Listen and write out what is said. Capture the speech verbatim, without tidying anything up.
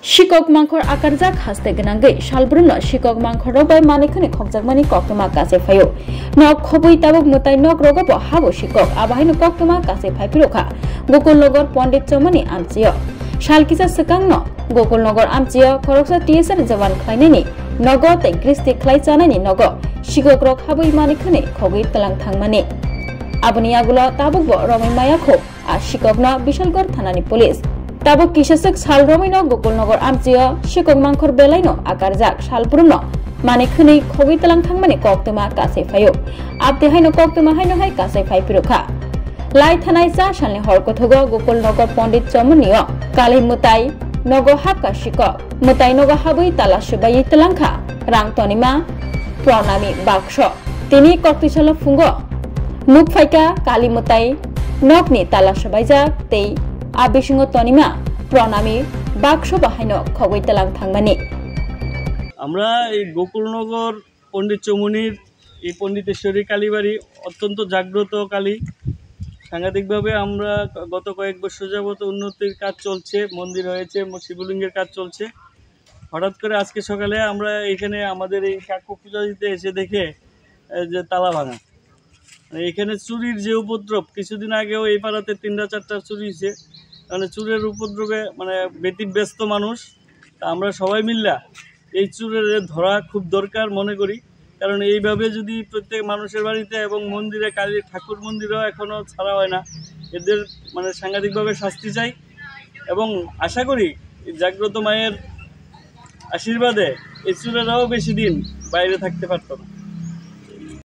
Sikok mangkhor akarjak haste gwnangwi salbrumno sikok mangkhorrok bai manwi khwnwi khokjakmani koktwma kachai phaio. Nok khobwi tabuk mwtai nokrogo bo habo sikok, abo haino koktwma kachai phaiphirokha Gokulnagar Pondit Chomoni amchio. Sal kisa swkangno Gokulnagar amchio khoroksa T S R jowan khlainani nogo tei gristi khlai chanani nogo sikokrok habwi manwi khwnwi khogwi tlang thangmani. Aboni yagulo tabukbo romwi maya kho a sikokno Bishalgarh thanani police. Tabuk kisaswk sal romwino Gokulnagar amchio sikok mangkhor belaino akarjak salbrumno manwi khwnwi khogwi tlang thangmani koktwma kachai phaio. Abte haino koktwma haino hai kachai phaiphirokha. Lai thanai cha salni hor kothogo Gokulnagar Pondit Chomonio kali mwtai nogo hapka sikok. Mwtai nogo habwi tala swbaiwi tlangkha rang tonima pronami bakso. Tini koktwisalo phungo nuk phaikha kali mwtai nokni tala swbaijak tei a bisingo tonima pronami bakso bo haino khogwi tlang thangmani. আমরা এই গোকুলনগর পণ্ডিত চৌমুহনীর এই পণ্ডিতেশ্বরী কালীবাড়ি অত্যন্ত জাগ্রত কালী। সাংঘাতিকভাবে আমরা গত কয়েক বছর যাবত উন্নতির কাজ চলছে, মন্দির হয়েছে, ম-, শিবলিঙ্গের কাজ চলছে। হঠাৎ করে আজকে সকালে আমরা এখানে আমাদের এই কাকু পূজা দিতে এসে দেখে, এ, যে তালা ভাঙা। মানে এখানে চুরির যে উপদ্রব, কিছুদিন আগেও এই পাড়াতে তিনটা চারটা চুরি হয়েছে। মানে চুরের উপদ্রবে মানে ব্যতিব্যস্ত মানুষ। তা আমরা সবাই মিল্লা এই চুরের ধরা খুব দরকার মনে করি, কারণ এইভাবে যদি প্রত্যেক মানুষের বাড়িতে এবং মন্দিরে, কালী ঠাকুর মন্দিরেও এখনো ছাড়া হয় না, এদের মানে সাংঘাতিকভাবে শাস্তি চাই। এবং আশা করি এই জাগ্রত মায়ের আশীর্বাদে এই চুরেরাও বেশি দিন বাইরে থাকতে পারতো না।